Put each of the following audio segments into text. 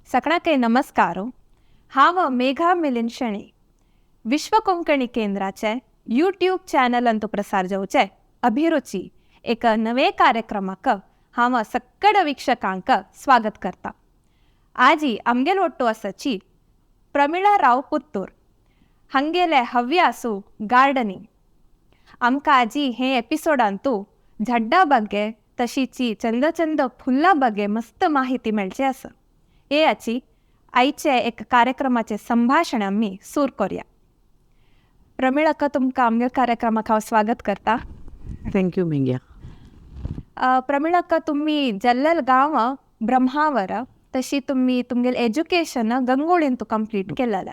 सगळ्यांकय नमस्कार. हांव मेघा मिलिंद शणै. विश्व कोंकणी केंद्राचे यूट्यूब चॅनलांतु प्रसार जावचे अभिरुची एक नवे कार्यक्रमाक हांव सक्कड वीक्षकांक स्वागत करता. आजी आमगेल ಒಟ್ಟು आसाची प्रमिळा राव पुत्तूर. हांगेले हव्यासु गार्डनिंग. आमकां आजी हे एपिसोडांतु झाड्डा ಬಗ್ಗೆ तशीची चंद चंद फुलां ಬಗ್ಗೆ मस्त माहिती मेळची आसा. येयाची, आयचे एक कार्यक्रमाचे संभाशण आमी सूर करूया. प्रमिळाका, तुमकां आमगे कार्यक्रमाक हांव स्वागत करता. Thank you मेघ्या. प्रमिळाका, तुम्ही जल्लल गांव ब्रह्मावर, तशी तुम्ही तुमगेले एज्युकेशन गंगोळींतु कंप्लीट केलेलं.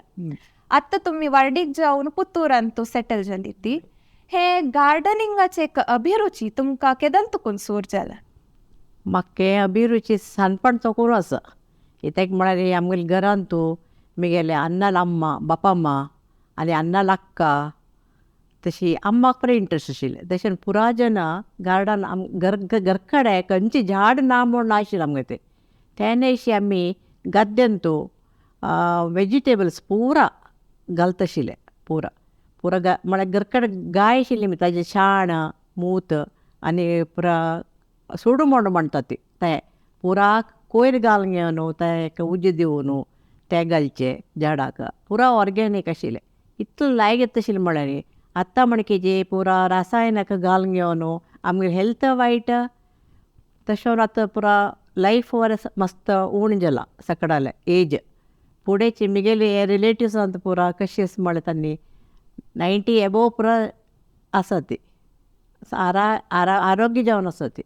आत्ता तुम्ही वार्डीक जावन पुत्तूरांतु सेटल जाली ती. हे गार्डनिंगाचे एक अभिरुची तुमकां केदन तुकून सूर जाला? म्हाका अभिरुची सानपण चोकून आसा. कित्याक म्हळ्यार आमगेले घरांतू मिगेले अन्नाल अम्मा, बापाम्मा आनी अन्नाल अक्का, तशी अम्माक बरें इंट्रस्ट आशिल्लें. तशें पुरा जना गार्डन आम घर घरकडे खंयची झाड ना म्हूण नाशिल्लें आमगे तें. तेन्ना आमी गद्द्यांतू वेजिटेबल्स पुरा घालताशिल्ले. पुरा पुरा म्हळ्यार घरकडे गाय आशिल्ली, ताजें शाण मूत आनी पुरा सोडू म्हण म्हणटा ती, तें पुरा कोयर घालून घेवन तें उजो दिवन तें घालचें झाडाक. पुरा ऑर्गेनीक आशिल्लें. इतलें लायक येता आशिल्लें. म्हळ्यार आतां म्हणकेचे पुरा रासायनीक घालून घेवन आमगे हेल्थ वायट. तशें आतां पुरा लायफ बरें मस्त उण जाला सकडाले एज. फुडेंची मिगेले रिलेटिव्स आतां पुरा कशें म्हळ्यार तांणी 90 एबोव पुरा आसा ती, आरा आरा आरोग्य जावन आसा ती.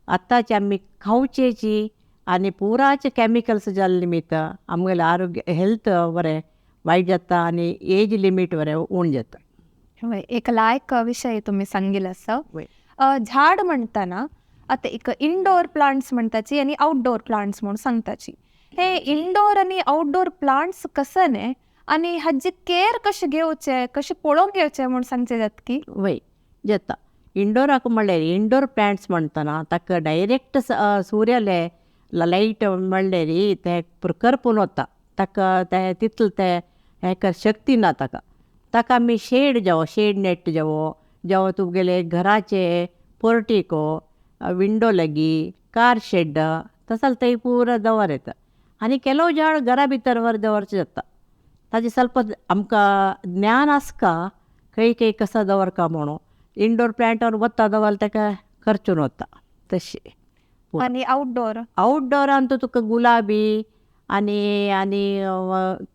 आतांची आमी खावचेची आनी पुराचे कॅमिकल्स जाल्ले निमित्त आमगेलें आरोग्य हेल्थ बरें वायट जाता आनी एज लिमीट बरें उण जाता. हय, एक लायक विशय तुम्ही सांगितलं असं. झाड म्हणताना आता एक इनडोर प्लांट्स म्हणताची आणि आउटडोर प्लांट्स म्हणून सांगताची. हे इनडोर आणि आउटडोर प्लांट्स कसं ने आणि हाजी केअर कशें घेवचे, कशें पळोवंक घेवचे म्हूण सांगचे जात की? वय, जाता. इंडोराक म्हणल्यार इंडोर प्लांट्स म्हणटना ताका डायरेक्ट सूर्याले लायट म्हणल्यार ते करपून वता. ताका ते तितले ते हें शक्ती ना ताका. ताका आमी शेड जावो, शेड नेट जावो, जावं तुगेले घराचे पोर्टिको, विंडो लागी, कार शेड तसो जाल्यार थंय पुरा दवर येता. आनी ಕೆಲವು झाड घरा भितर वर दवरचें जाता. ताजें ಸ್ವಲ್ಪ आमकां ज्ञान आसका खंय खंय कसो दवरका म्हणून. इंडोर प्लांटार वता दवरल्यार ताका खर्चून वता तशें. आनी आउटडोर? आउटडोरान तुका गुलाबी आनी आनी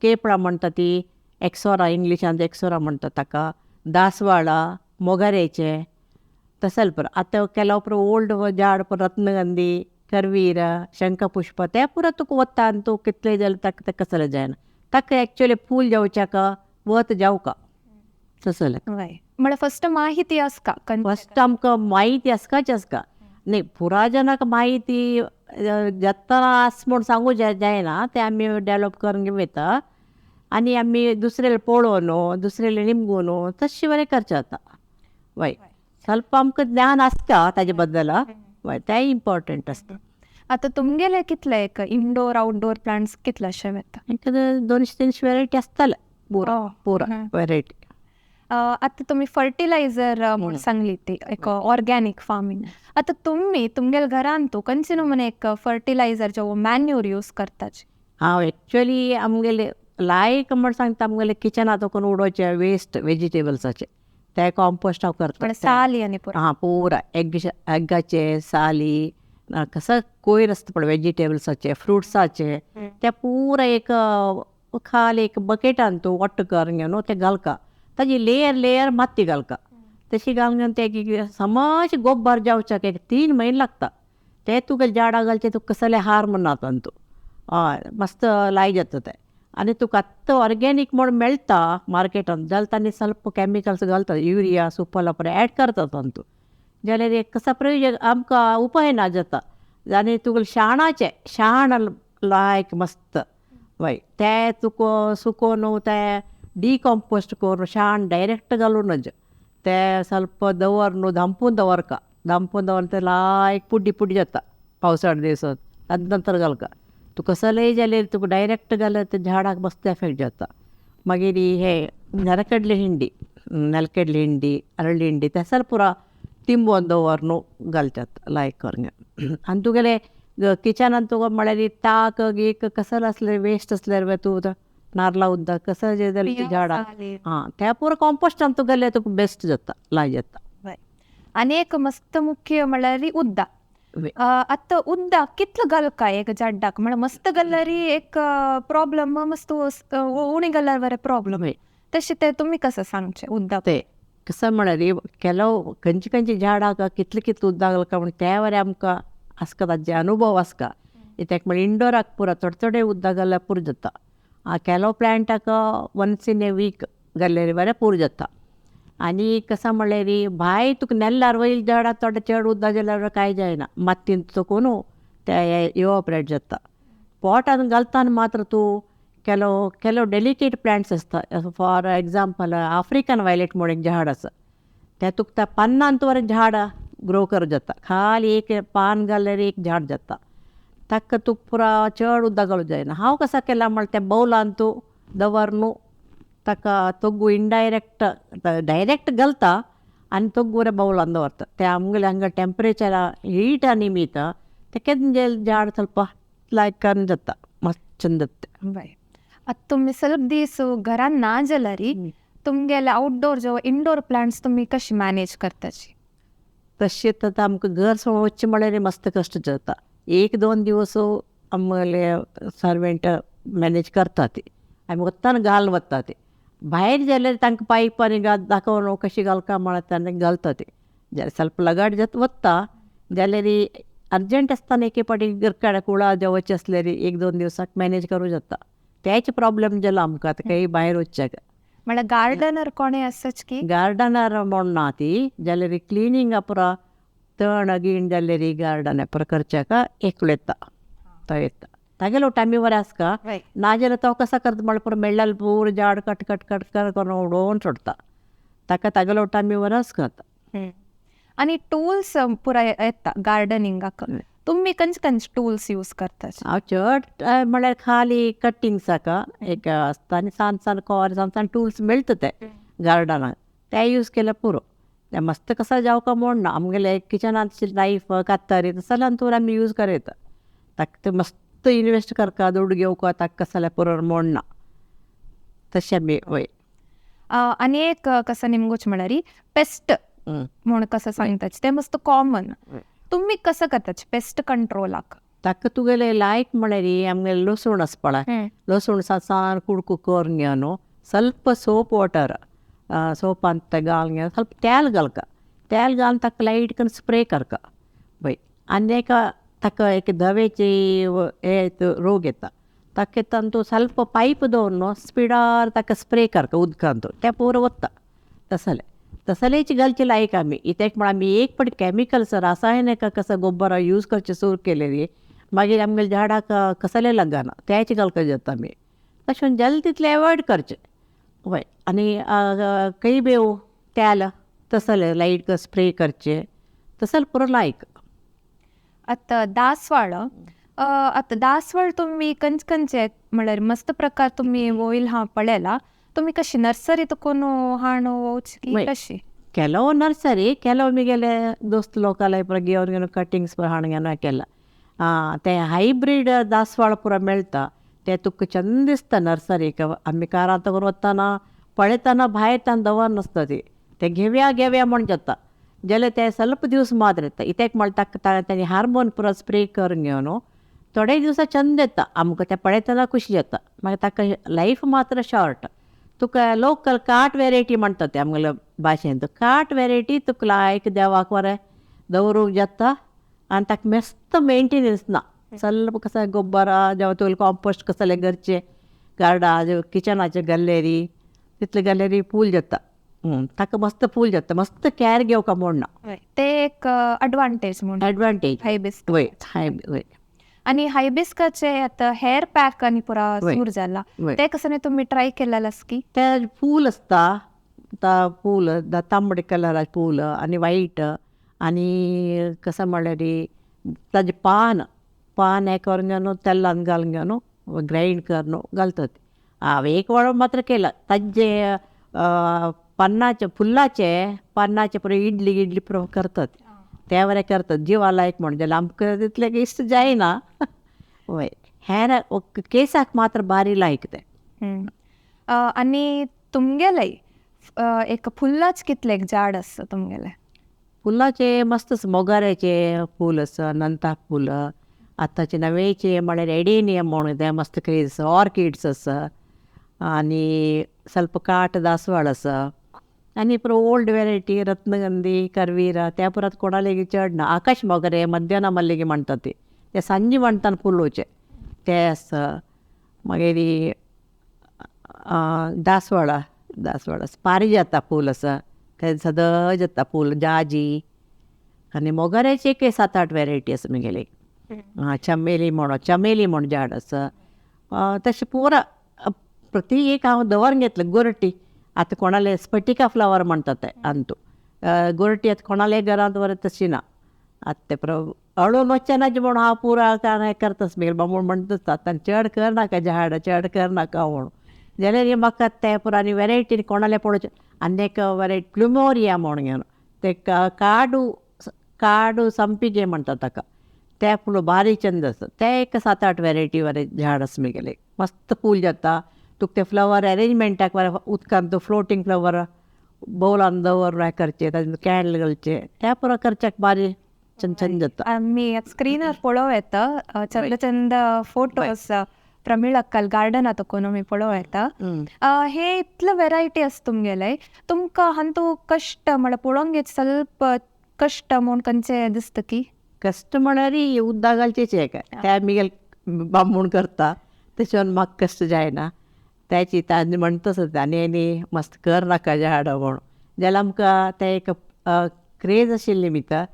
केपळां म्हणटा ती, एक्सोरा, इंग्लिशान एक्सोरा म्हणटा ताका, दासवाळा, मोगरेचे तसले पुरो. आतां ಕೆಲವು पुरो ओल्ड झाड, रत्नगंधी, करवीर, शंखपुष्प, ते पुरो तुका वता आनी तूं कितलें जाल्यार ताका तें कसलें जायना. ताका एक्चुअली फूल जावच्याक वत जावका तसलें. वय, म्हळ्यार फस्ट माहिती आसका. फस्ट आमकां म्हायती आसकाच आसका. न्ही पुरा जनाक म्हायती जाता आस म्हूण सांगू जायना. ते आमी डेवलप करून वयता आनी आमी दुसऱ्याले पळोवन, दुसऱ्याले निमगून तशें बरें करचें जाता. वय, ಸ್ವಲ್ಪ आमकां ज्ञान आसता ताजे बद्दल. वय, तेंय इम्पॉर्टंट आसता. आतां तुमगेले कितले एक इनडोर आउटडोर प्लांट्स कितलेशे वता? 200-300 वेरायटी आसतले पुरा पुरा वेरायटी. आतां तुमी फर्टिलायझर म्हूण सांगली ती एक ऑर्गॅनीक फार्मींग. आतां तुमी तुमगेले घरान तूं खंयचे नमुने एक फर्टिलायझर जो मॅन्यूर यूज करताची? हांव एक्चुअली आमगेले लायक म्हण सांगता, आमगेले किचनांत करून उडोवचे वेस्ट वेजिटेबल्साचे ते कॉम्पोस्ट हांव करता. साली आनी पुरो? हां, पुरा एग, एगाचे साली, कसो कोयर आसता पळय वेजिटेबल्साचे, फ्रुट्साचे, ते पुरा एक खाली एक बकेटान तूं वट्ट करून घेवन ते घालका. ताजी लेयर लेयर माती घालका. तशी घालून घेवन ते समज गोबर जावच्याक एक 3 म्हयने लागता. ते तुगे झाडां घालचे, तुका कसले हार म्हणना तातूंत. हय, मस्त लाय जाता ते. आनी तुका आत्तां ऑर्गेनीक म्हूण मेळटा मार्केटान जाल्यार तांणी ಸ್ವಲ್ಪ कॅमिकल्स घालतात, युरिया सुफला ऍड करतात तातूंत. जाल्यार एक कसा प्रयोजन आमकां उपाय ना जाता. आनी तुगेलें शाणाचें शाण लायक मस्त, वय, ते तुका सुकोवन ते डिकॉम्पोस्ट करून शाण डायरेक्ट घालूं नज. ते ಸ್ವಲ್ಪ दवर न्हू, धांपून दवरका. धांपून दवरलें ते लायक पुड्डी पुड्डी जाता पावसाळ दिवसात. ताजे नंतर घालका. तूं कसलेय जाल्यार तुका डायरेक्ट घाल्यार ते झाडाक मस्त एफेक्ट जाता. मागीर हे नरकडले हिंडी, नेलकडले हिंडी, अरळी हिंडी तेसर पुरा तिंबोवन दवर न्हू घालतात लायक करून. आनी तुगेले किचनान तुका म्हळ्यार ताक गीक कसले आसले वेस्ट आसल्यार तूं नारला उदक कसं जे जाल्यार झाडां हां त्या पुरो कॉम्पोस्टान तुका घाल्यार तुका बेस्ट जाता, लाय जाता. आनी एक मस्त मुख्य म्हळ्यार उद्दा. आतां उद्दा कितलो घालका एक झाडाक म्हळ्यार मस्त घाल्यार एक प्रॉब्लम, मस्त उणी घाल्यार बरें प्रॉब्लम. तशें तें तुमी कसं सांगचें उद्दा? ते कसं म्हळ्यार ಕೆಲವು खंयची खंयची झाडां कितले कितले उदक घालका म्हण त्या वरी आमकां आसता ताजे अनुभव आसता. कित्याक म्हळ्यार इंडोराक पुरो थोडे थोडे उदक घाल्यार पुरो जाता. ಕೆಲವು प्लांटाक वन्स इन ए वीक घाल्यार बरें पुरो जाता. आनी कसं म्हळ्यार भायर तुका नेल्लार वयल्या झाडाक थोडे चड उदक जाल्यार कांय जायना, मातयेन चोकून ते इवोपरेट जाता. पॉटान घालतना मात्र तूं ಕೆಲವು ಕೆಲವು डेलिकेट प्लांट्स आसता. फॉर एग्जाम्पल आफ्रिकन वायलेट म्हूण एक झाड आसा, तें तुका त्या पानान तुवें झाड ग्रो करूं जाता. खाली एक पान घाल्यार एक झाड जाता. ताका तुका पुरा चड उदक घालूंक जायना. हांव कसो केलां म्हळ्यार तें बौलान तूं दवर न्हू ताका तोग्गू इनडायरेक्ट डायरेक्ट घालता आनी तोग्गू बौलान दवरता. ते आमगेले हांगा टेंपरेचर हीट निमित्त तें केन्ना झाड ಸ್ವಲ್ಪ लायक करून जाता, मस्त चंद जाता. बरें, आतां तुमी सल्प दीस घरान ना जाल्यार तुमगेले आउटडोर जो इंडोर प्लांट्स तुमी कशी मॅनेज करताची? तशें आतां आमकां घर सोडून वचचें म्हळ्यार मस्त कश्ट जाता. एक दोन दिवस आमगेले सर्वेंट मॅनेज करता ती, आमी वतना घालून वता ती. भायर जाल्यार तांकां पायप आनी दाखोवन कशी घालका म्हळ्यार तांकां घालता ती. जाल्यार ಸ್ವಲ್ಪ लगाड जाता वता जाल्यार अर्जंट आसतना एके फावटी घरकाड कुळा वचचें आसल्यार एक दोन दिवसाक मॅनेज करूं जाता. तेच प्रॉब्लम जालो आमकां आतां खंय भायर वचच्याक. म्हळ्यार गार्डनर कोणें आसच की? गार्डनर म्हूण ना ती, जाल्यार क्लिनींग पुरा तण गीण जाल्यार गार्डन पुरा करच्याक एकलो येता, तो येता. तागेलो टायमी बरें आसता, नाजाल्यार तो कसो करता म्हळ्यार पुरो मेळ्ळें पुरो झाड कट कट कट करून उडोवन सोडटा. ताका तागेलो टायमी बरो आसता. आनी टूल्स पुरा येता गार्डनिंगाक, तुमी खंयचे खंयचे टूल्स यूज करता? हांव चड म्हळ्यार खाली कटिंग्साक एक आसता आनी सान सान कोर सान सान टूल्स मेळटा ते गार्डनाक, ते यूज केल्यार पुरो. ते मस्त कसो जावका म्हूण ना, आमगेले किचनांत नायफ कातरी तसल्यान तूं आमी यूज करता. ताका ते मस्त इनवेस्ट करका दुडू घेवका ताका कसले पुरो म्हूण ना, तशें आमी वय. आनी एक कसं निमगोच म्हळ्यार पेस्ट म्हूण कसं सांगता तें मस्त कॉमन, तुमी कसं करता पेस्ट कंट्रोलाक? ताका तुगेले लायक म्हळ्यार आमगेले लसूण आसा पळय, लसूण सान कुडको करून घेवन ಸ್ವಲ್ಪ ಸೋಪ್ ವಾಟರ್ ಸೋಪ್ ಅಂತ घालून घेवन ಸ್ವಲ್ಪ तेल घालका, तेल घालून ताका लायट करून स्प्रे करका वय. आनी एका ताका एक धवेची हे रोग येता ताका तातूंत ಸ್ವಲ್ಪ पायप दवरून स्पिडार ताका स्प्रे करका उदकांत, तें पुरो वता. तसलें तसलेच घालचे लायक आमी. कित्याक म्हळ्यार आमी एक फावटी कॅमिकल्स रासायनीक कसो गोबर यूज करचें सुरू केलेली मागीर आमगेल्या झाडाक कसलें लागना, तेच घालपाक जाता आमी. तशें जालें तितलें एवॉयड करचें वय. आनी कैबेव तेल तसलें लायट स्प्रे करचें तसलें पुरो लायक. आतां दासवाळ, आतां दासवाळ तुमी खंयचे खंयचे म्हळ्यार मस्त प्रकार तुमी वोयल हा पळयला, तुमी कशी नर्सरी तुकून हाण वच की कशी? ಕೆಲವು ನರ್ಸರಿ, ಕೆಲವು ಮಿಗೆಲೆ ದೋಸ್ತ್ ಲೋಕಲ್ ಪೂರ घेवन घेवन कटिंग्स ಪೂರ हाडून घेवन केला. ते हायब्रीड दासवाळ पुरा मेळटा, ते तुका चंद दिसता नर्सरीक. आमी कारांत करून वतना पळयतना भायर तान दवर नासता ती, ते घेवया घेवया म्हण जाता. जाल्यार ते ಸ್ವಲ್ಪ दिवस मात्र येता. कित्याक म्हळ्यार ताका ताणी हार्मोन पुरा स्प्रे करून घेवन थोडे दिवसा चंद येता आमकां, ते पळयतना खुशी जाता. मागीर ताका लायफ मात्र शॉर्ट. तुका लोकल काट वेरायटी म्हणटा ते आमगेले भाशेंत, काट वेरायटी तुका लायक देवाक बरें दवरूंक जाता आनी ताका मस्त मेंटेनन्स ना. ಸ್ವಲ್ಪ कसं गोबर जावं तुगेलें कॉम्पोस्ट कसलें घरचें गार्डा किचनाचे गॅलरी तितले गॅलरी फूल जाता, ताका मस्त फूल जाता, मस्त कॅर घेवका म्हूण ना. ते एक एडवांटेज म्हूण. एडवांटेज हायबिस्कस. वय हाय वय. आनी हायबिस्काचे आतां हेअर पॅक आनी पुरा सुरू जाला, ते कसं तुमी ट्राय केलेलें आसा की? ते फूल आसता, फूल तांबडे कलराचे फूल आनी व्हायट आनी कसं म्हळ्यार ताजें पान पान हें करून घेवन तेलान घालून घेवन ग्रायंड करून घालतात. हांव एक वेळा मात्र केलां ताजे पन्नाचे फुलाचे पन्नाचे पुरो इडली इडली पुरो करतात ते बरें करतात जिवा लायक म्हण जाल्यार आमकां तितलें इश्ट जायना. वय हेर केसाक मात्र बारी लायक तें. आनी तुमगेले एक फुलाच कितले झाड आसा तुमगेले? फुलाचे मस्त मोगाऱ्याचे फूल आसा, नंता फूल, आतांचे नवेचे म्हळ्यार एडेनियम म्हणून ते मस्त क्रेज आसा, ऑर्किड्स आसा आनी ಸ್ವಲ್ಪ काट दासवाळ आसा आनी पुरो ओल्ड वेरायटी रत्नगंधी, करवीरा त्या पुरात कोणालेगी चड ना. आकाश मोगरे मध्यान मल्लिगे म्हणटात ते ते सांजे म्हणटात फुलोवचे ते आसा. मागीर दासवाळा दासवाळ आसा, पारिजाता फूल आसा ते सदां जाता फूल, जाजी आनी मोगऱ्याचे एक 7-8 वेरायटी आसा म्हगेले. चमेली म्हण चमेली म्हण झाड आसा. तशें पुरा प्रति एक हांव दवरून घेतलें गोरटी. आतां कोणाले स्फटिका फ्लावर म्हणटात ते अंतू गोरटी आतां कोणाले घरांत बरें तशी ना. आतां ते अळून वचचें ना म्हणून हांव पुरा हें करताच म्हगेले बामूण म्हणटाच आतां चड करनाका झाड चड करनाका म्हणून. जाल्यार म्हाका ते पुरो आनी वेरायटी कोणाले पळोवचें आनी एक वेरायटी प्लुमोरिया म्हणून घेवन ते काडू काडू संपिगे म्हणटात ताका ते फूल बारीक चंद आसा ते एक 7-8 वेरायटी बरें झाड आसा म्हगेलें. मस्त फूल जाता तुका ते फ्लावर अरेंजमेंटाक बरें उदकांत फ्लोटींग फ्लावर बौलान दवरून हें करचें तातूंत कॅन्डल घालचें त्या पुरो करच्याक बारी चंद चंद जाता. आमी स्क्रीनार पळोवं येता चंद चंद फोटोज प्रमिळक्कल गार्डन तकून आमी पळोवं येता. हे इतले वेरायटी आसा तुमगेले, तुमकां हातूंत कश्ट म्हळ्यार पळोवंक ಸ್ವಲ್ಪ कश्ट म्हूण खंयचें दिसता की? कश्ट म्हळ्यार उदक घालचें काय ते म्हगेले बामूण करता तशें म्हाका कश्ट जायना. त्याची तांणी म्हणटाच आनी आनी मस्त कर नाका झाडां म्हणून जाल्यार आमकां तें एक क्रेज आशिल्ली भितर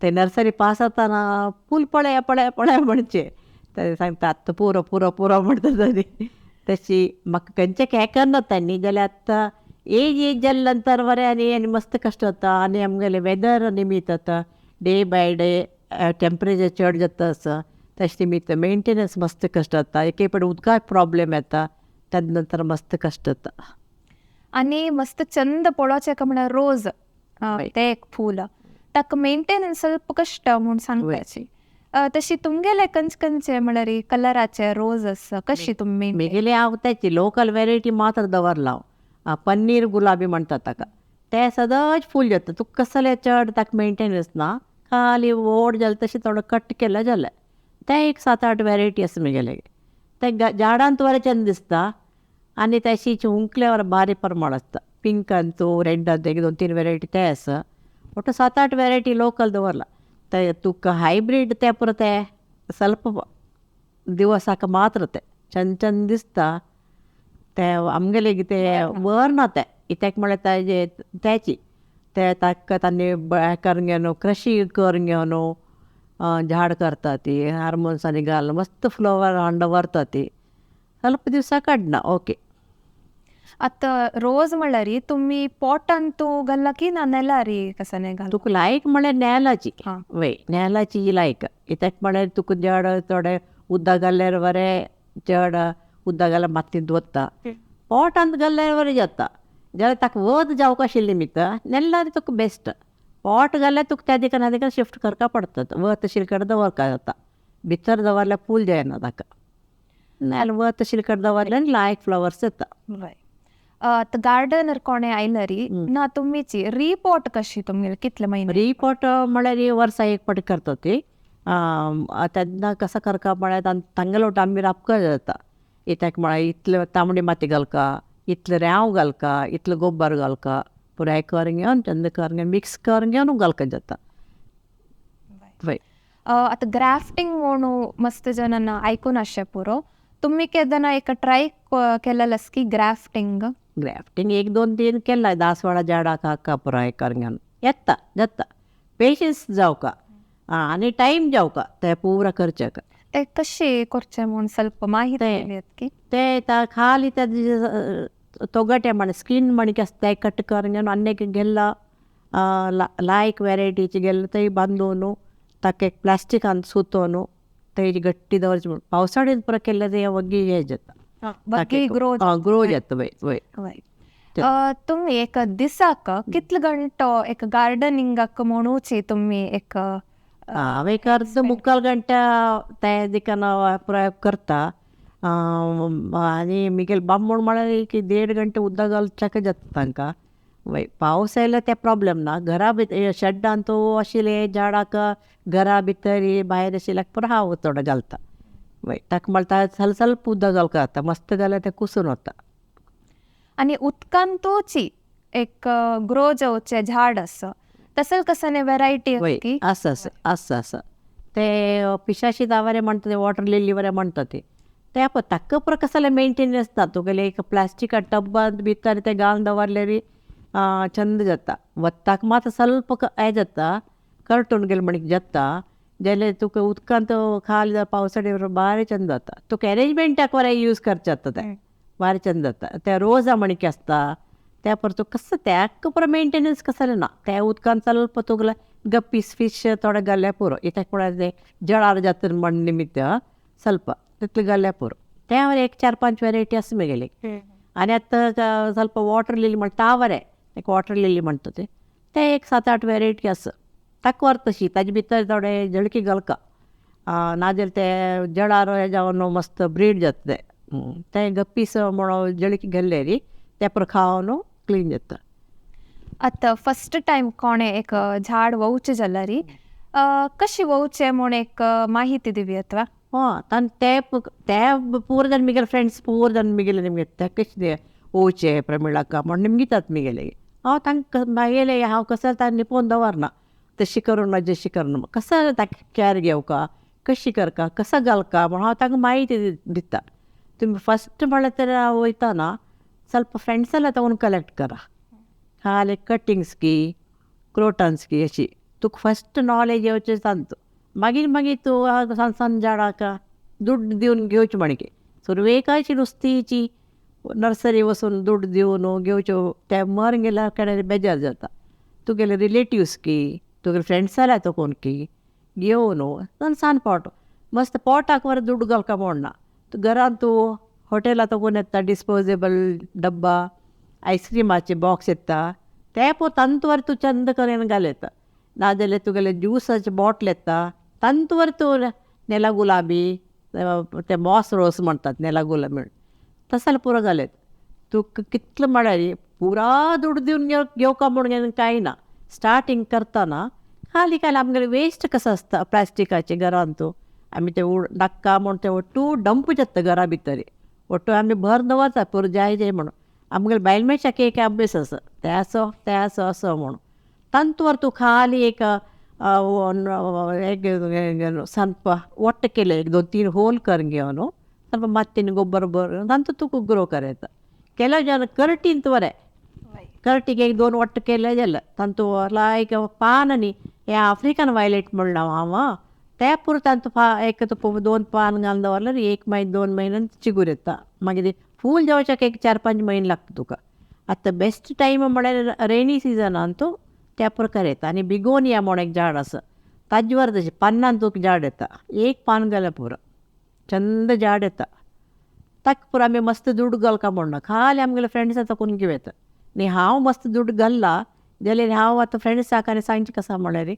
ते नर्सरी पास जाताना फूल पळया पळया पळया म्हणचें ते सांगता आतां पुरो पुरो पुरो म्हणटा तरी तशी म्हाका खंयचें हें करना तांणी. जाल्यार आतां एज एज जाले नंतर बरें आनी आनी मस्त कश्ट जाता आनी आमगेलें वेदर निमीत आतां डे बाय डे टेम्परेचर चड जाता आसा तशें निमित्त मेंटेनन्स मस्त कश्ट जाता. एक एक फावटी उदकाक प्रोब्लेम येता तेजे नंतर मस्त कश्ट जाता. आनी मस्त चंद पळोवचें काय म्हळ्यार रोज तें एक फूल ताका मेंटेनन्स ಸ್ವಲ್ಪ कश्ट म्हूण सांगपाची. तशी तुमगेले खंयचे खंयचे म्हळ्यार कलराचे रोज आसा कशी तुमी? म्हगेले हांव त्याची लोकल वेरायटी मात्र दवरला हांव. पन्नीर गुलाबी म्हणटात ताका ते सदांच फूल जाता तुका कसलें चड ताका मेंटेनन्स ना खाली व्हड जालें तशें थोडो कट केलें जालें. ते एक 7-8 वेरायटी आसा म्हगेले. ते झाडांत बरें चंद दिसता आनी तशीच हुंकल्यावर बारीक परमळ आसता पिंक अंतू रेड अंतू एक 2-3 वेरायटी ते आसा. ಒಟ್ಟು 7-8 वेरायटी लोकल दवरला. ते तुका हायब्रीड ते पुरो ते ಸ್ವಲ್ಪ दिवसाक मात्र ते चंद चंद दिसता ते आमगेले ते व्हरना ते कित्याक म्हळ्यार ताजे त्याची ते ताका तांणी हें करून घेवन कृशी करून घेवन झाड करता ती हार्मोन्सांनी घालून मस्त फ्लावर हाडून दवरता ती ಸ್ವಲ್ಪ दिवसा काडना. ओके. आतां रोज म्हळ्यार तुमी पोटांतू घालला की ना नेलारी कसाने घाल? तुका लायक म्हळ्यार नेलाची वय नेलाची लायक कित्याक म्हळ्यार तुका चड थोडे उदक घाल्यार बरें चड उदक घाल्यार मातयेंत वता पोटांत घाल्यार बरें जाता. जाल्यार ताका वत जावंक आशिल्लें निमित्त नेल्यार तुका बेस्ट. पोट घाल्यार तुका त्या दिकान ह्या दिकान शिफ्ट करपा पडटा वत आशिल्ले कडेन दवरपाक जाता भितर दवरल्यार फूल जायना ताका. नाल्यार वत आशिल्ले कडेन दवरल्यार लायक फ्लावर्स येता. आतां गार्डनर कोणें आयलरी ना तुमीची रिपोर्ट कशी तुमगेली कितले म्हयने? रिपोर्ट म्हळ्यार वर्सा एक फावटी करता ती. तेन्ना कसो करता म्हळ्यार तांगेलो आमी राबका जाता कित्याक म्हळ्यार इतले तांबडी माती घालका इतलें रेंव घालका इतलो गोबर घालका पुराय करून घेवन चंद करून घेवन मिक्स करून घेवन घालका जाता. वय. आतां ग्राफ्टींग म्हणून मस्त जणांना आयकून आसचें पुरो तुमी केन्ना एक ट्राय केलेलें की ग्राफ्टींग? ग्राफ्टींग 1-2-3 केला दासवाडा झाडाक हाका पुराय करून घेवन येता जाता पेशन्स जावका आनी टायम जावका ते पुरा करच्याक. ते कशें करचें म्हूण ಸ್ವಲ್ಪ माहिती की? ते खाली ते ತೊಗಟೆ म्हण स्किन मणके आसता ते कट करून घेवन आनी गेल्ला लायक वेरायटीचे गेल्ले थंय बांदून ताका एक प्लास्टिकान सुतोवन ते गट्टी दवरची म्हण पावसाळ्यात पुरो केल्ले ते वग्गी हे जाता, वग्गी ग्रो ग्रो जाता. वय वय. वय. तुमी एक दिसाक कितले गंटो एक गार्डनिंगाक म्हणूची तुमी एक? हांव एक अर्द मुक्काल गंटे ते दिकान प्रयोग करता. आनी मिगेल बामण म्हळ्यार एक 1.5 गंटे उदक घालच्याक जाता तांकां. वय, पावस आयल्यार ते प्रॉब्लेम ना. घरा भितर शेड्डान तूं आशिल्ले झाडाक घरा भितर भायर आशिल्ल्याक पुरो हांव थोडो घालता. वय, ताका म्हळ्यार ಸ್ವಲ್ಪ ಸ್ವಲ್ಪ उदक घालता जाता, मस्त घाल्यार तें कुसून वता. आनी उदकान तोची एक ग्रो जावचें झाड आसा तसल कसने व्हेरायटी? वय, आसा आसा आसा आसा. ते पिशाशी दावारे म्हणटा ते, वॉटर लिली बरें म्हणटा ते, ते पळय ताका पुरो कसले मेंटेनन्स ना. तुगेले एक प्लास्टिका टब्बांत भितर ते घालून दवरलेरी चंद जाता. वत्ताक मात ಸ್ವಲ್ಪ हें जाता, करटून गेले म्हणीक जाता. जाल्यार तुका उदकांत खाली पावसाळे बारी चंद जाता. तुका एरेंजमेंटाक बरें यूज करचें जाता, तें बारी चंद जाता. ते रोजां म्हणीक आसता त्या पर तुका कसो त्याक पुरो मेंटेनन्स कसलें ना. त्या उदकान ಸ್ವಲ್ಪ तुगेले गप्पीस फिश थोडे घाल्यार पुरो. कित्याक म्हळ्यार ते जळार जाता म्हण निमित्त ಸ್ವಲ್ಪ तितलें घाल्यार पुरो. त्या एक 4-5 व्हेरायटी आसा मेगेली. आनी आतां ಸ್ವಲ್ಪ वॉटर लिली म्हणटा तावरे, एक वॉटर लिली म्हणटा ते, ते एक 7-8 व्हेरायटी आसा. ताका व्हर तशी ताजे भितर थोडे जळकी घालका, नाजाल्यार ते जळार हें जावन मस्त ब्रीड जाता. ते ते गप्पीस म्हणून जळकी घाल्ले ते पुरो खावन क्लीन जाता. आतां फर्स्ट टायम कोणें एक झाड वोवचें जाल्यार कशी वोवचें म्हूण एक माहिती दिवी अथवा? हां, तान ते ते पूर जण मिगेले फ्रेंड्स पूर जण मिगेले निमगे ते कशें वोवचें प्रमिळाका म्हण निमगितात मिगेले. हांव तांकां मागेले हांव कसो तांकां लिपोवन दवरना, तशी करूं ना जशी करूं कसो ताका कॅर घेवका, कशी करका, कसो घालका म्हण हांव तांकां माहिती दिता. तुमी फस्ट म्हळ्यार तर वयताना ಸ್ವಲ್ಪ फ्रेंड्साला तगोन कलेक्ट करा, खाली कटिंग्स की क्रोटन्स की अशी तुका फस्ट नॉलेज येवचें तांचो. मागीर मागीर तूं सान सान झाडाक दुड्ड दिवन घेवचें म्हणके सुरवेक अशी नुस्तीची नर्सरी वचून दुड्ड दिवन घेवच्यो ते मर गेल्यार केन्ना बेजार जाता. तुगेले रिलेटिव्स की तुगेले फ्रेंड्स जाल्यार तकोन की घेवन सान सान पोट मस्त पोटाक वर दुड्ड घालका म्हणना. तूं घरान तूं हॉटेला तकून येता डिस्पोजेबल डब्बा, आयस्क्रिमाचे बॉक्स येता ते पळय तांतूर तूं चंद करून घाल येता. नाजाल्यार तुगेले ज्युसाचे बॉटल येता तांतूर तूं नेला गुलाबी ते मॉस रोस म्हणतात नेला गुलाबी म्हण तसो पुरो घाल. तुका कितलो म्हळ्यार पुरा दुड्ड दिवन घेवका म्हूण कांय ना. स्टार्टींग करतना खाली खाली आमगेले वेस्ट कसो आसता प्लास्टिकाचे घरान तूं आमी ते नाक्का म्हूण ते ಒಟ್ಟು डंप जाता घरा भितर, ಒಟ್ಟು आमी भर दवरता पुरो जाय जाय म्हणून. आमगेले बायल मनशाक एक अभ्यास आसा ते आसो ते आसो असो म्हणून तांतूर तूं खाली एक ಸ್ವಲ್ಪ ಒಟ್ಟು केले एक 2-3 होल करून घेवन ಸ್ವಲ್ಪ मत्तीन गोबर बर तांतू तुका ग्रो करता. ಕೆಲವು ಜನ करटींत बरें करटीक 1-2 ಒಟ್ಟು केले जाल्यार तांतू लायक पान न्ही हे आफ्रिकन वायलेट म्हणलां हांव ते पुरो तांतू एक तुका 2 पान घालून दवरल्यार 1 म्हयनो 2 म्हयन्यान चिगूर येता. मागीर फूल जावच्याक एक 4-5 म्हयने लागता तुका. आतां बेस्ट टायम म्हळ्यार रेनी सिजनान तूं त्या प्रकार येता. आनी बिगोनिया म्हूण एक झाड आसा ताजे वर तशें पानान तुका झाड येता, एक पान घाल्यार पुरो चंद झाड येता. ताका पुरो आमी मस्त दुड्ड घालका म्हणना, खाली आमगेले फ्रेंड्स आतां कोण घेवं येता. न्ही हांव मस्त दुड्ड घालला जाल्यार हांव आतां फ्रेंड्साक आनी सांगचें कशें म्हळ्यार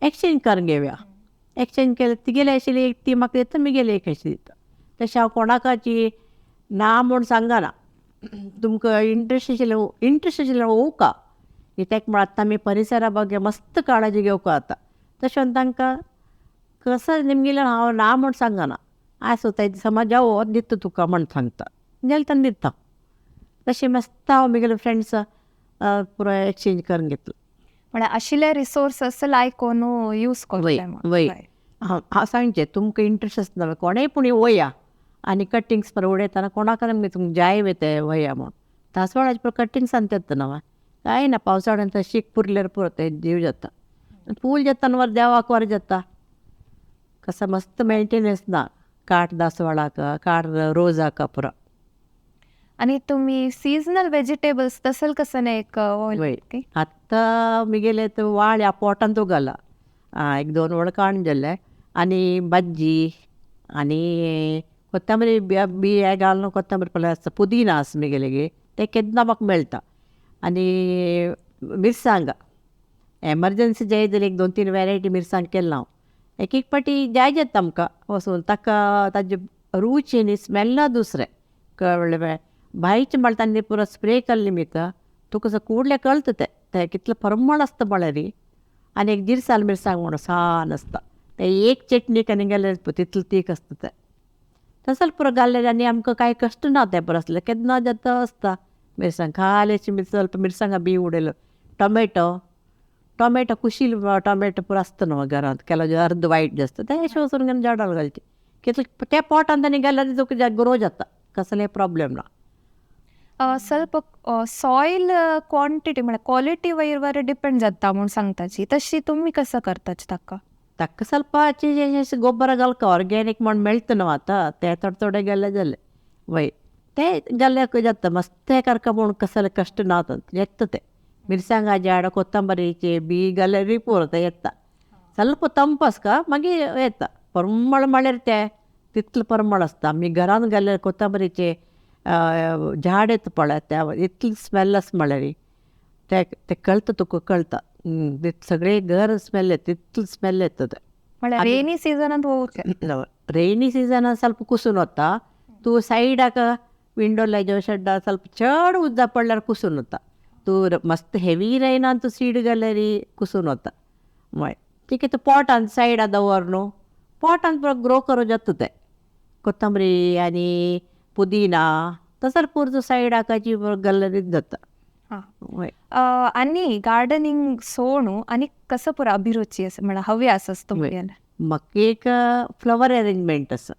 एक्सचेंज करून घेवया. एक्सचेंज केलें तिगेले आशिल्ली एक ती म्हाका दिता, मिगेले एक अशी दिता. तशें हांव कोणाकाची ना म्हूण सांगना. तुमकां इंट्रस्ट आशिल्लें इंट्रस्ट आशिल्लें वोवका कित्याक म्हळ्यार आतां आमी परिसरा ಬಗ್ಗೆ मस्त काळजी घेवका आतां. तशें तांकां कसो निमगेलें हांव ना म्हूण सांगना. आसूं ते समज जावो दिता तुका म्हण सांगता जाल्यार तांकां दिता. तशें मस्त हांव म्हगेले फ्रेंड्स पुरो एक्सचेंज करून घेतलो. म्हळ्यार आशिल्ले रिसोर्सस लायक कोनू यूज वय वय. हांव सांगचें तुमकां इंट्रस्ट आसता कोणेय पूण वया आनी कटिंग्स पर उडयतना कोणाक तुमकां जाय ते वया म्हूण तासवाळाचे पुरो कटिंग्स आणतात ना कांय ना. पावसाळ्यांत शीक पुरल्यार पुरो ते जीव जाता. फूल जाता वर देवाक वर जाता कसो मस्त मेंटेनन्स ना काट दासवाळाक काट रोजाक पुरो. आनी तुमी सिजनल वेजिटेबल्स तसल कसं एक वय आतां मिगेले वाळ ह्या पोटान घाला 1-2 वड काण जाल्ले आनी भाजी आनी कोत्तंबरी बी घालून कोत्तंबरी पळय आसता. पुदिना आसा मुगेले गे तें केन्ना म्हाका मेळटा. आनी मिरसांग एमर्जन्सी जाय जाल्यार एक 2-3 वेरायटी मिरसांग केला हांव. एक एक पाटी जाय जाता आमकां वचून ताका ताजे रूच आनी स्मेल दुसरें कळ्ळें. भायचे म्हळ्यार तांणी पुरो स्प्रे केल्ले मिता तुका कुडले कळटा तें तें कितलें परमळ आसता म्हळ्यार. आनी एक जिरसाल मिरसांग म्हणून सान आसता तें एक चटणी आनी गेल्यार तितलें तीख आसता तें तसो पुरो घाल्लें आनी आमकां कांय कश्ट ना तें पुरो आसलें केन्ना जाता आसता मिरसांग खाली ಸ್ವಲ್ಪ मिरसांगा बी उडयलो. टोमॅटो टोमॅटो कुशील टोमॅटो पुरो आसता न्हू घरांत केलो अर्द वायट आसता तें अशें वचून घेवन झाडां घालचें कितले त्या पोटान तांणी घाल्यार तुका ग्रो जाता कसलें प्रॉब्लेम ना. ಸ್ವಲ್ಪ सॉयल क्वांटिटी म्हळ्यार क्वॉलिटी वयर डिपेंड जाता म्हूण सांगताची तशी तुमी कसो करताची ताका? ताका ಸ್ವಲ್ಪ गोबर घालका ऑर्गेनीक म्हण मेळटा न्हू आतां तें थोडे थोडे घाल्यार जालें वय तें घाल्यार जाता मस्त करका म्हूण कसलें कश्ट ना येता तें. मिरसांगा झाड कोತ್ತंबरीचे बी घाल्यार पुरो तें येता. ಸ್ವಲ್ಪ ತಂಪು आसता मागीर येता परमळ म्हळ्यार तें तितलें परमळ आसता. आमी घरान घाल्यार कोत्तंबरीचे झाड येता पळय तें इतलें स्मेल आसा म्हळ्यार तें तें कळटा तुका कळटा सगळें घर स्मेल येता तितलें स्मेल येता तें. म्हळ्यार रेनी सिजनांत वोवचें. रेनी सिजनान ಸ್ವಲ್ಪ कुसून वता. तूं सायडाक विंडो लायचे शेड्डा ಸ್ವಲ್ಪ चड उदक पडल्यार कुसून वता. तूं मस्त हेवी रैनान तूं सीड घाल्यार कुसून वता. हय ठीक तूं पोटान सायडा दवर न्हू पोटान पुरो ग्रो करूं जाता तें. कोत्तंबरी आनी पुदिना तसो पुरो सायडाक घाल्यार जाता. आनी गार्डनिंग सोणू आनी कसो पुरो अभिरुची आसा म्हळ्यार हवी आसा तुमगेलें? म्हाका एक फ्लावर अरेंजमेंट आसा.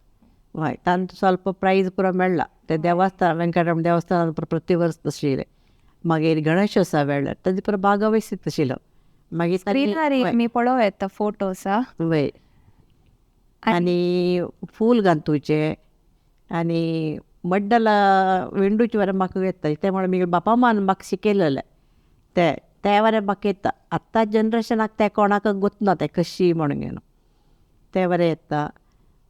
हय तांकां ಸ್ವಲ್ಪ प्रायज पुरो मेळ्ळा तें देवस्थान वेंकटरमण देवस्थान प्रति वर्स आशिल्लें. मागीर गणेशोत्सवा वेळार ताजे पुरो भागवयसीत आशिल्लो. मागीर स्क्रिनार आमी पळोवं येता फोटोज. वय आनी फूल घालतुचें आनी मड्डला विंडूचे बरें म्हाका येता तें म्हळ्यार म्हगे बापा मान म्हाका शिकयलेलें तें तें बरें म्हाका येता. आतां जनरेशनाक तें कोणाक गोतना तें कशी म्हणून घेवन तें बरें येता.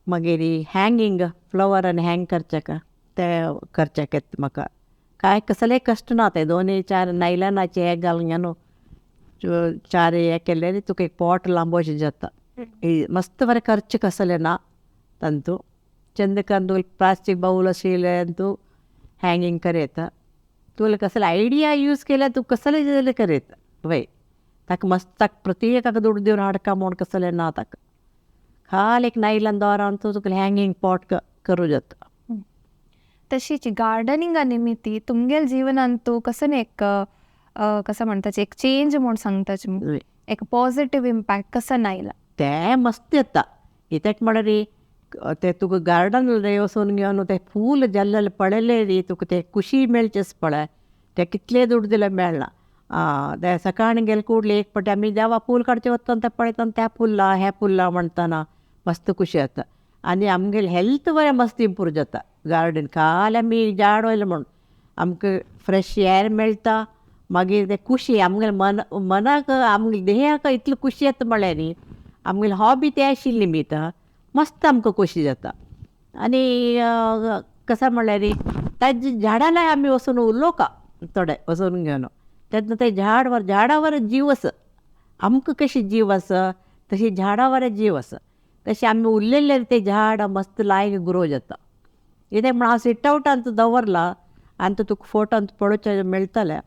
मागीर हँगिंग फ्लावर आनी हँग करचें तें करचें येता म्हाका. कांय कसलें कश्ट ना तें 2-4 नायलनाचे हें घालून घेवन 4 हें केल्यार तुका एक पोट लांबोवचें जाता. मस्त बरें खर्च कसलें ना तांतू चंद करून प्लास्टीक बावल आशिल्लें तूं हँगिंग कर येता. तुका कसले आयडिया यूज केल्यार तूं कसलें जाल्यार कर येता. वय ताका मस्त ताका प्रत्येकाक दुडू दिवन हाडका म्हूण कसलें ना ताका. खाली एक नायलन दोरान तूं तुका हँगिंग पॉट करूं जाता. तशीच गार्डनिंगा निमित्ती तुमगेल जीवनांतू कसं एक कसं म्हणताचे एक चेंज म्हूण सांगताचे एक पॉझिटिव्ह इम्पॅक्ट कसं आयला? तें मस्त येता. कित्याक म्हळ्यार तें तुका गार्डन वचून घेवन तें फूल जाल्लें पळयलें न्ही तुका तें खुशी मेळचें पळय तें कितलें दुडू दिल्यार मेळना. तें सकाळीं गेले कुडले एक पाटी आमी देवा फूल काडचें वता तें पळयतना तें फुल्लां हें फुल्लां म्हणटना मस्त खुशी जाता. आनी आमगेलें हेल्थ बरें मस्त इम्प्रूव जाता. गार्डन खाली आमी झाड रोयलें म्हूण आमकां फ्रेश एअर मेळटा. मागीर तें खुशी आमगेले मन मनाक आमगे देहाक इतली खुशी येता म्हळ्यार न्ही आमगेली हॉबी तें आशिल्ली निमित्त मस्त आमकां खुशी जाता. आनी कशें म्हळ्यार ताजे झाडां आमी वचून उलोवका थोडे वचून घेवन तेन्ना तें झाड झाडावर जीव आसा. आमकां कशें जीव आसा तशी झाडावर जीव आसा. तशें आमी उरलेले तें झाड मस्त लायक ग्रो जाता. कित्याक म्हण हांव सिट आवटांत दवरला आनी तुका फोटोंत पळोवचें मेळटलें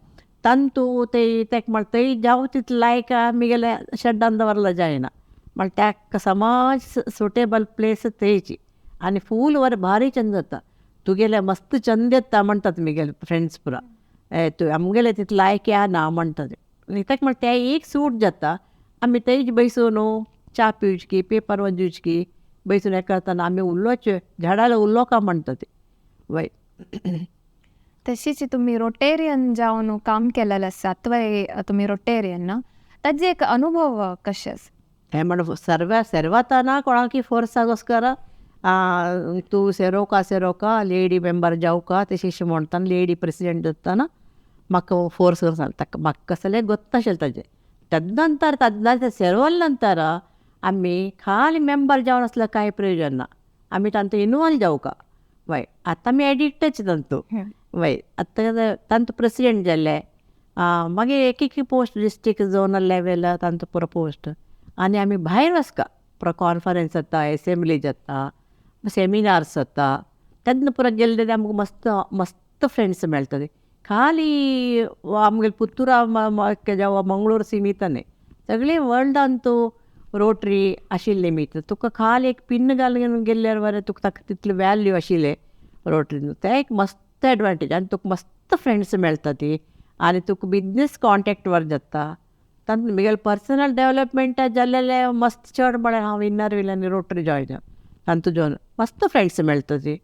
तांतू ते तेका म्हळ्यार थंय जावं तितलें लायक आमगेल्या शेड्डान दवरला जायना. म्हळ्यार ताका समाज सुटेबल प्लेस थंयची आनी फूल वर भारी चंद जाता. तुगेलें मस्त चंद येता म्हणटात म्हगेले फ्रेंड्स पुरा तूं आमगेलें तितलें लायक ना म्हणटात. कित्याक म्हळ्यार तें एक सूट जाता. आमी थंयच बैसून च्या पिवची पेपर वाचूची बैसून हें करतना आमी उलोवचें झाडाला उलोवका म्हणटा ते. वय तशीच तुमी रोटेरियन जावन काम केलेलें आसा अथवा तुमी रोटेरियन ना ताजे एक अनुभव कशें आसा? हें म्हण सर्व सर्वताना कोणाकी फोर्सागोस्कर तूं सेरोका सेरोका लेडी मेंबर जावका तशें म्हणटाना लेडी प्रेसिडेंट जाताना म्हाका फोर्स करून ताका म्हाका कसलें गोत्ताशिल्लें ताजें. तदनंतर तदनंतर सेरोवल नंतर आमी खाली मेंबर जावन आसल्यार कांय प्रयोजन ना. आमी तांतू इनवॉल्व जावका. वय आतां आमी एडिक्टच तांतू. वय आतां तांतू प्रेसिडेंट जाल्ले, मागीर एक एक पोस्ट डिस्ट्रिक्ट झोनल लेवल तांतू पुरो पोस्ट. आनी आमी भायर वचका पुरो कॉन्फरन्स जाता, एसेंब्ली जाता, सेमिनार्स जाता, तेन्ना पुरो गेल्ले आमकां मस्त मस्त फ्रेंड्स मेळटले. खाली आमगेले पुत्तुरा जावं मंगळूर सीमित न्ही, सगळे वर्ल्डान तूं रोटरी आशिल्ले निमित्त तुका खाली एक पिन्न घालून गेल्यार बरें तुका ताका तितली व्हॅल्यू आशिल्लें रोटरीन. तें एक मस्त एडवांटेज आनी तुका मस्त फ्रेंड्स मेळटा ती आनी तुका बिजनेस कॉन्टेक्ट वर जाता. तातूंत म्हगेलें पर्सनल डेवलपमेंट जाल्लें मस्त चड म्हळ्यार हांव इनर व्हील आनी रोटरी जॉयन तातूंत जॉयन मस्त फ्रेंड्स मेळटा ती,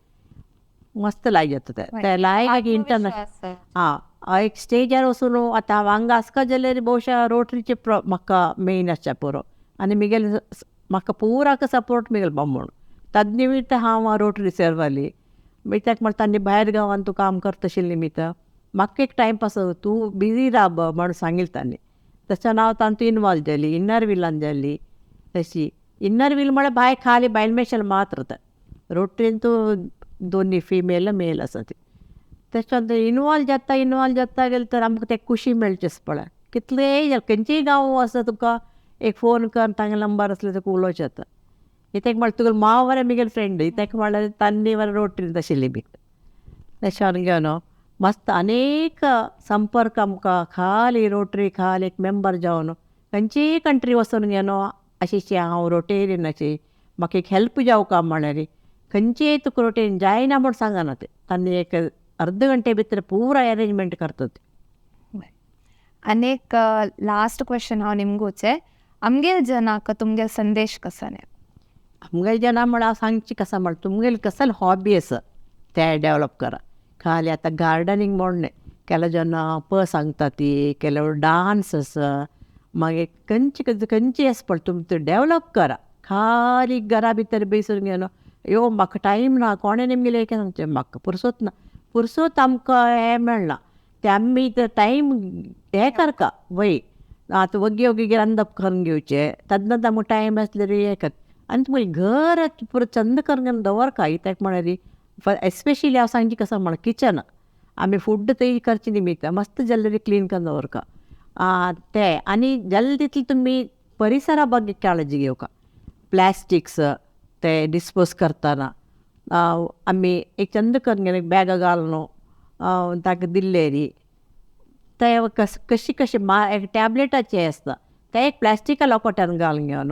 मस्त लायक जाता तें. तें लायक इंटरनॅशनल आं एक स्टेजार वचून आतां हांव हांगा आसका जाल्यार बहुशा रोटरीचे म्हाका मेन आसच्या पुरो आनी म्हगेले म्हाका पुराक सपोर्ट म्हगेलो बामण, तद निमित्त हांव रोटरी सर्वाली. कित्याक म्हळ्यार तांणी भायर गांवांत तूं काम करता आशिल्लें निमित्त म्हाका एक टायमपास तूं बिजी राब म्हण सांगिल्लें तांणी. तशें हांव तांतूं इनवॉल्व जाली, इनर व्हिलान जाली. तशी इनर व्हील म्हळ्यार भायर खाली बायल मनशां मात्र तें, रोटरीन तूं दोनी फिमेल मेल आसा ती. तशें इनवॉल्व जाता इनवॉल्व जाता गेलें तर आमकां तें खुशी मेळची पळय. कितलेंय खंयचेय गांव आसा तुका एक फोन कर, तांगे नंबर आसल्यार तुका उलोवचें जाता. कित्याक म्हळ्यार तुगेलो मांव बरें म्हगेलो फ्रेंड, कित्याक म्हळ्यार तांणी बरें रोटरीन आशिल्ली बी. तशें घेवन मस्त अनेक संपर्क आमकां खाली रोटरी खाली एक मेंबर जावन खंयचीय कंट्री वचून घेवन अशी हांव रोटेरियन अशी म्हाका एक हेल्प जावका म्हळ्यार खंयचीय तुका रोटेरियन जायना म्हूण सांगना ते, तांणी एक अर्द घंटे भितर पुरा अरेंजमेंट करतात. आनी एक लास्ट क्वेश्चन हांव निमगोचें, आमगेल जनाक तुमगेल संदेश कसो? आमगेले जना म्हळ्यार हांव सांगची कसा म्हळ्यार तुमगेली कसली हॉबी आसा तें डेवलप करा. खाली आतां गार्डनिंग म्हण न्हय, केलो जाण प सांगता ती, केलो डांस आसा, मागीर खंयची खंयची आसा पळय तुमी डेवलप करा. खाली घरा भितर बेसून घेवन यो म्हाका टायम ना, कोणें निमगेलें एक सांगचें म्हाका पुरसोत ना, पुरसोत आमकां हें मेळना तें आमी टायम हें करका. वय आतां वग्गी वग्गी रांदप करून घेवचें, तेन्ना आमकां टायम आसल्यार हें कर. आनी तुमगेलें घर पुरो चंद करून दवरका. कित्याक म्हळ्यार एस्पेशली हांव सांगची कसो म्हळ्यार किचन आमी फूड तयार करचे निमित्त मस्त जाल्यार क्लीन करून दवरका तें. आनी जालें तितलें तुमी परिसरा ಬಗ್ಗೆ काळजी घेवका. प्लास्टिक्स ते डिस्पोज करतना आमी एक चंद करून घेवन एक बॅगां घालून ताका दिल्लेरी ते कशी कशी एक टॅबलेटाचें आसता तें एक प्लास्टिका लोकोट्यान घालून घेवन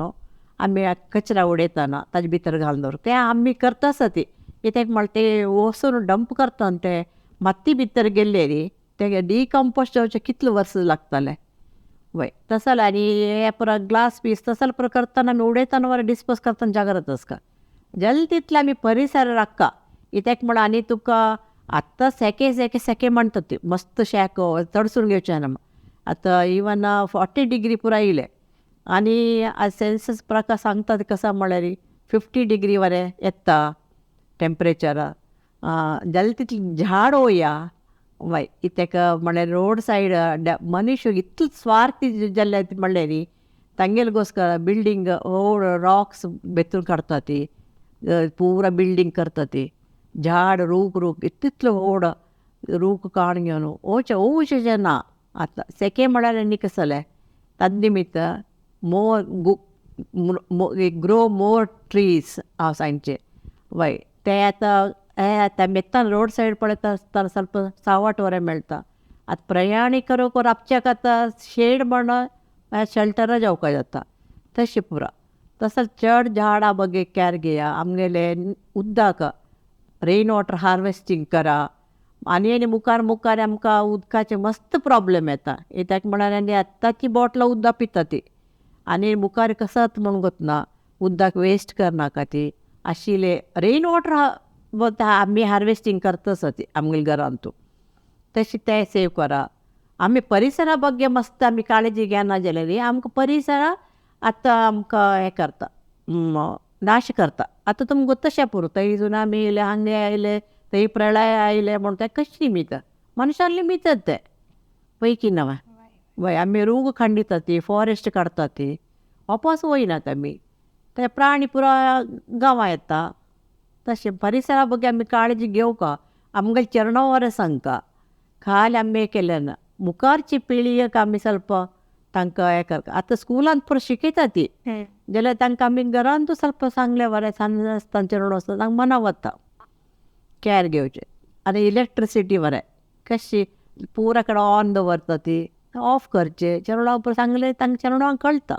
आमी कचरा उडयतना ताजे भितर घालून दवर तें आमी करता आसा ती. कित्याक म्हळ्यार ते वचून डंप करता ते माती भितर गेल्लेरी ते डिकम्पोज जावचें कितले वर्स लागतलें. वय तसो जाल्यार आनी हे पुरो ग्लास पीस तसो जाल्यार पुरो करतना आमी उडयतना वर डिस्पोज करतना जाग्रत आसता. जालें तितलें आमी परिसर राखता. कित्याक म्हळ्यार आनी तुका आतां सेके सेके सेके म्हणटा ती मस्त शेक तडसून घेवचें ना. आतां इवन 40 डिग्री पुरो येयलें आनी सेन्सस प्रकार सांगतात कसो म्हळ्यार 50 डिग्री वरे येता टेम्परेचर. जालें तितलें झाड वया. वय कित्याक म्हळ्यार रोड सायड मनीस इतलो स्वार्थी जाल्ले म्हणल्यार तांगेले गोस्कर बिल्डींग व्हड रॉक्स भितर काडटा ती, पुरा बिल्डींग करता ती, झाड रूख रूख इतलो व्हड रूख काडून घेवन ओचे ओचे ना. आतां सेके म्हळ्यार आनी कसलें जालें तद निमित्त मोर ग्रो मोर ट्रीज हांव सांगचें. वय ते आतां हें आतां मेत्तान रोड सायड पळयता आसतना ಸ್ವಲ್ಪ सावट वरें मेळटा. आतां प्रयाणिकरूक राबच्याक आतां शेड म्हण शेल्टरां जावपा जाता तशें पुरो. तसोच चड झाडां बगे कॅर घेया, आमगेले उदक रेन वॉटर हार्वेस्टींग करा. आनी आनी मुखार मुखार आमकां उदकाचे मस्त प्रोब्लेम येता. कित्याक म्हळ्यार आनी आतांची बॉटलां उदक पिता ती आनी मुखार कसत म्हूण गोतना उदक वेस्ट करनाका ती आशिल्ले रेन वॉटर आमी हार्वेस्टींग करता आसा ती आमगेले घरांतू तशें तें सेव करा. आमी परिसरा ಬಗ್ಗೆ मस्त आमी काळजी घेना जाल्यार आमकां परिसरा आतां आमकां हें करता, नाश करता. आतां तुमकां गोत्तशें पुरो थंय सुनामी येयले, हांगे आयले, थंय प्रळय आयले म्हूण तें कशें निमित्त मनशान निमित्त तें पळय ना. वय आमी रूख खंडिता ती, फॉरेस्ट काडटा ती, वापस वयनात आमी, ते प्राणी पुरो गांवां येता. तशें परिसरा ಬಗ್ಗೆ आमी काळजी घेवका, आमगे चेरडुवां सांगका खाली आमी केलें ना, मुखारची पिळगेक आमी ಸ್ವಲ್ಪ तांकां हें करता. आतां स्कुलांत पुरो शिकयता ती, जाल्यार तांकां आमी घरांतू ಸ್ವಲ್ಪ सांगलें बरें, सांज आसतना चेरडूं आसतना तांकां मना वता कॅर घेवचें. आनी इलेक्ट्रिसिटी बरें कशी पुरा कडेन ऑन दवरता ती ऑफ करचे, चेरडुवां पुरो सांगलें तांकां चेरडुवांक कळटा.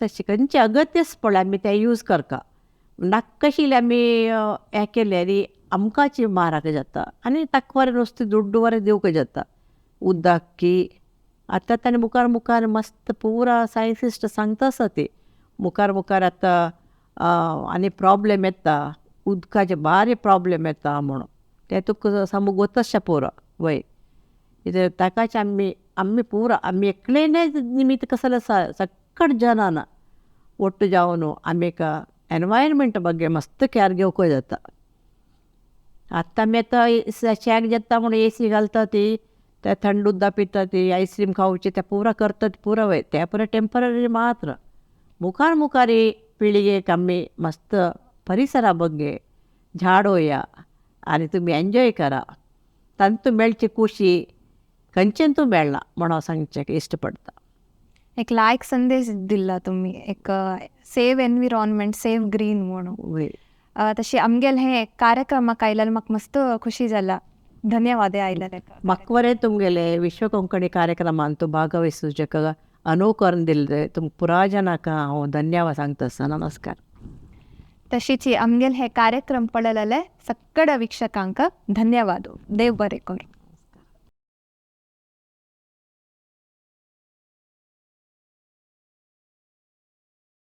तशें खंयचे अगत्यच पडल्यार आमी तें यूज करता, नाकाशिल्लें आमी हें केलें न्ही आमकांच मारक जाता आनी ताका बरें नुस्तें दुड्डू बरें दिवंक जाता उदक की. आतां ताणें मुखार मुखार मस्त पुरा सायन्टिस्ट सांगता आसा ती मुखार मुखार आतां आनी प्रॉब्लेम येता, उदकाचे भारी प्रॉब्लेम येता म्हणून तें तुका सामू गोतशें पुरो वय. कित्याक ताकाच आमी आमी पुरा आमी एकलेने निमित्त कसले आसा, सक्कड जनान ಒಟ್ಟು जावन आमी एका एनवायरमेंट ಬಗ್ಗೆ मस्त कॅर घेवंक जाता. आतां आमी आतां शेक जाता म्हूण एसी घालता ती, ते थंड उदक पिता ती, आयस्क्रीम खावची ते पुरा करतात पुरा वय, ते पुरा टेंपररी मात्र. मुखार मुखार पिळगेक आमी मस्त परिसरा ಬಗ್ಗೆ झाड रोया आनी तुमी एन्जॉय करा, तांतू मेळची खुशी खंयचेंतू मेळना म्हूण हांव सांगचें इश्ट पडटा. एक लायक संदेश दिला तुम्ही, एक सेव एनविरॉनमेंट सेव ग्रीन म्हणून. वय. तशी आमगेल हे कार्यक्रमाक आयल्यार म्हाका मस्त खुशी जाला, धन्यवाद आयल्यार. म्हाका बरें तुमगेले विश्व कोंकणी कार्यक्रमांत भागवहिसूचें अनुभव करून दिल्ले तुमकां पुरा जनाक हांव धन्यवाद सांगता आसा. नमस्कार. तशीच आमगेल हे कार्यक्रम पळयलेले सक्कड वीक्षकांक धन्यवाद. देव बरें करूं.